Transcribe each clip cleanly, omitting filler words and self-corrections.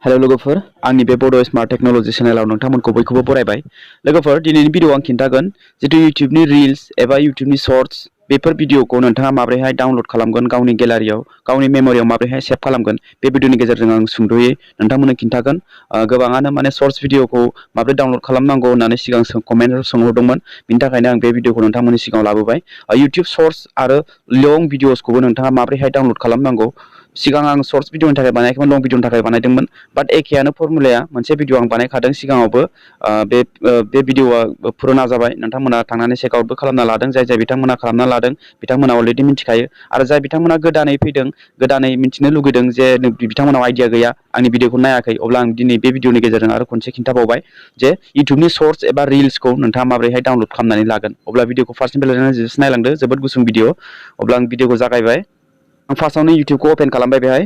Hello लोगोफोर आंनि बे बड स्मार्ट टेक्नोलॉजी चेनेलाव नोंथांमोनखौ बयखौबो बरायबाय। लोगोफोर दिनैनि भिडिअ आं खिन्थागोन जितु यूट्यूबनि रिल्स एबा यूट्यूबनि शर्ट्स बेफोर भिडिअखौ नोंथाङा माबोरैहाय डाउनलोड खालामगोन गावनि गैलारियाव गावनि मेमोरियाव माबोरैहाय सेभ खालामगोन बे भिडिअनि गेजेरजों आं सुंद'यै नोंथांमोननो खिन्थागोन। गोबाङानो माने शर्ट्स भिडिअखौ माबोरै डाउनलोड खालामनांगौ होननानै सिगां कमेन्टआव सोंहरदोंमोन। बिनि थाखायनो आं बे भिडिअखौ नोंथांमोननि सिगाङाव लाबोबाय। यूट्यूब शर्ट्स आरो लं भिडिअसखौबो नोंथाङा माबोरैहाय डाउनलोड खालामनांगौ। सिगां आं शर्ट्स भिडिअनि थाखाय बानायाखैमोन, लं भिडिअनि थाखाय बानायदोंमोन। बाट एखेयानो फर्मुलाया मोनसे भिडिअ आं बानायखादों सिगाङावबो। बे भिडिअआ फुराना जाबाय। नोंथांमोना थांनानै चेकआउटबो खालामना लादों। जाय बिथांमोना खालामना लादों बिथांमोना अलरेडि मिथिखायो। आरो जाय बिथांमोना गोदानै फैदों, गोदानै मिथिनो लुगैदों जे बिथांमोनाव आइडिया गैया, आंनि भिडिअखौ नायाखै, अब्ला आं दिनै बे भिडिअनि गेजेरजों आरो खनसे खिन्थाबावबाय जे यूट्यूबनि शर्ट्स एबा रिल्सखौ नोंथाङा माबोरैहाय डाउनलोड खालामनानै लागोन। अब्ला भिडिअखौ फार्स्टनिफ्राय लानानै नायलांदो, जोबोद गुसुं भिडिअ। अब्ला आं भिडिअखौ जागायबाय। आं फार्स्टआवनो यूट्यूबखौ अपेन खालामबाय। बेहाय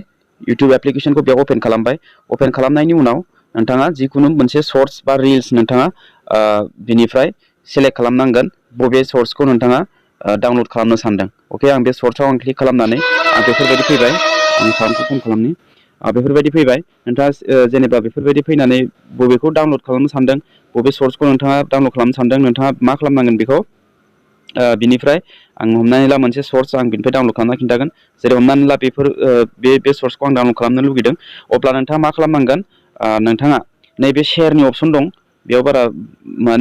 यूट्यूब एप्लिकेशनखौ बेयाव अपेन खालामबाय। अपेन खालामनायनि उनाव नोंथाङा जिखुनु मोनसे शर्ट्स बा रिल्स नोंथाङा बिनिफ्राय सेलेक्ट खालामनांगोन बबे शर्ट्सखौ नोंथाङा डाउनलोड खालामनो सानदों। अके, आं बे शर्ट्सआव आं क्लिक खालामनानै आं बेफोरबायदि फैबाय। आं साउन्डखौ खम खालामनि। बेफोरबायदि फैबाय। नोंथाङा जेनेबा बेफोरबायदि फैनानै बबेखौ डाउनलोड खालामनो सानदों, बबे शर्ट्सखौ नोंथाङा डाउनलोड खालामनो सानदों, नोंथाङा मा खालामनांगोन बेखौ बिनिफ्राय आं हमनानै ला मोनसे शर्ट्स आं बिनिफ्राय डाउनलोड खालामना खिन्थागोन। जेरै हमनानै ला बे शर्ट्सखौ आं डाउनलोड खालामनो लुगैदों। अब्ला नोंथाङा मा खालामनांगोन, नोंथाङा नैबे शेयारनि अपसन दं, बेयाव बारा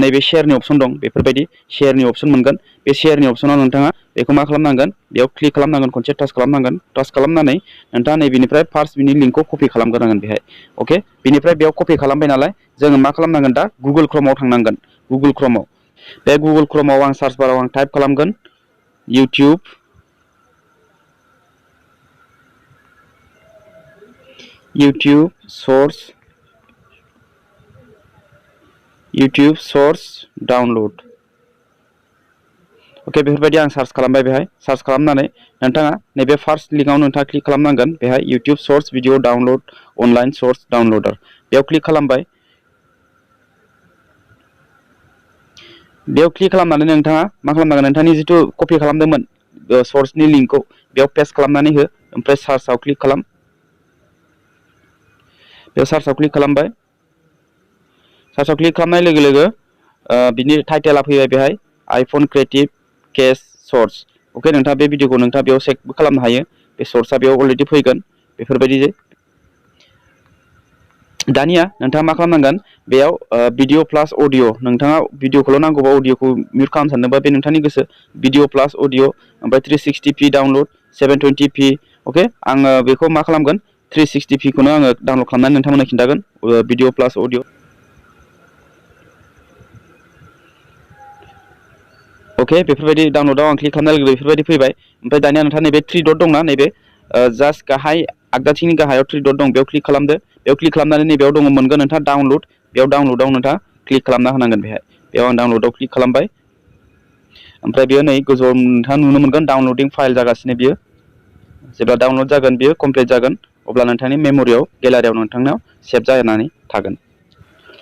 नैबे शेयारनि अपसन दं, बेफोरबायदि शेयारनि अपसन मोनगोन। बे शेयारनि अपसनाव नोंथाङा बेखौ मा खालामनांगोन, बेयाव क्लिक खालामनांगोन, खनसे टाच खालामनांगोन। टाच खालामनानै नोंथाङा नैबेनिफ्राय फार्स्ट बिनि लिंकखौ कपि खालामग्रोनांगोन बेहाय। अके, बिनिफ्राय बेयाव कपि खालामबाय नालाय जोङो मा खालामनांगोन, दा गुगोल क्रोमआव थांनांगोन। गुगोल क्रोमआव, बे गुगोल क्रोमआव आं सार्च बाराव आं टाइप खालामगोन यूट्यूब शर्ट्स डाउनलोड। अके, बेफोरबायदि आं सार्च खालामबाय। बेहाय सार्च खालामनानै नोंथाङा नैबे फार्स्ट लिंकआव नोंथाङा क्लिक खालामनांगोन। बेहाय YouTube shorts video download online shorts downloader, बेयाव क्लिक खालामबाय। बेयाव क्लिक खालामनानै नोंथाङा मा खालामनांगोन, नोंथांनि जिथु कपि खालामदोंमोन शर्ट्सनि लिंकखौ बेयाव पेस्ट खालामनानै हो। ओमफ्राय सार्चआव क्लिक खालाम। बेयाव सार्चआव क्लिक खालामबाय। सार्चआव क्लिक खालामनाय लोगो लोगो बिनि टाइटेला फैबाय बेहाय आइफन क्रिएटिभ केस शर्ट्स। अके, नोंथाङा बे भिडिअखौ नोंथाङा बेयाव सेभबो खालामनो हायो। बे शर्ट्सआ बेयाव अलरेडि फैगोन बेफोरबायदि। दानिया नोंथाङा मा खालामनांगोन, बेयाव भिडिअ प्लास अडिअ, नोंथाङा भिडिअखौल' नांगौबा अडिअखौ मिउट खालामनो सानदोंबा बे नोंथांनि गोसो। भिडिअ प्लास अडिअ, ओमफ्राय 360p डाउनलोड 720p। अके, आङो बेखौ मा खालामगोन, 360p खौनो आङो डाउनलोड खालामनानै नोंथांमोननो खिन्थागोन। भिडिअ प्लास अडिअ। अके, बेफोरबायदि डाउनलोडआव आं क्लिक खालामनाय लोगो बेफोरबायदि फैबाय। ओमफ्राय दानिया नोंथाङा नैबे 3 डट दंना, नैबे जास्ट गाहाय आगदाथिंनि गाहायाव 3 डट दं, बेयाव क्लिक खालामदो। बेयाव क्लिक खालामनानै नैबेयाव दङ मोनगोन नोंथाङा डाउनलोड। बेयाव डाउनलोडआव नोंथाङा क्लिक खालामना होनांगोन। बेयाव आं डाउनलोडआव क्लिक खालामबाय। ओमफ्राय बेयो नै गोजौआव नोंथाङा नुनो मोनगोन डाउनलोडिं फाइल जागासिनो। बियो जेब्ला डाउनलोड जागोन, बियो कमप्लिट जागोन, अब्ला नोंथांनि मेम'रियाव गैलारियाव नोंथांनाव सेभ जानानै थागोन।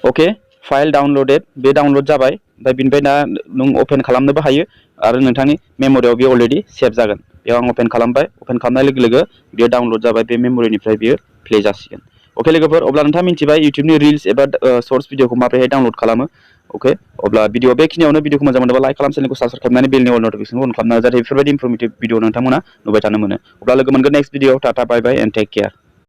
अके, फाइल डाउनलोडेड, बे डाउनलोड जाबाय। ओमफ्राय बिनिफ्राय दा नों अपेन खालामनोबो हायो आरो नोंथांनि मेम'रियाव बेयो अलरेडि सेभ जागोन। बेयाव आं अपेन खालामबाय। अपेन खालामनाय लोगो लोगो बियो डाउनलोड जाबाय। बे मेम'रिनिफ्राय बियो प्ले जासिगोन। अके लोगोफोर, अब्ला नोंथाङा मिथिबाय यूट्यूबनि रिल्स एबा शर्ट्स भिडिअखौ माबोरैहाय डाउनलोड खालामो। अके, अब्ला भिडिअ बेखिनियावनो। भिडिअखौ मोजां मोनोबा लाइक खालाम, चेनेलखौ साबस्क्राइब खालामनानै बेलनि अल नटिफिकेसनखौ अन खालामना, जाहाथे बेफोरबायदि इनफर्मेटिभ भिडिअ नोंथांमोना नुबाय थानो मोनो। अब्ला लोगो मोनगोन next video. Tata bye bye and take care.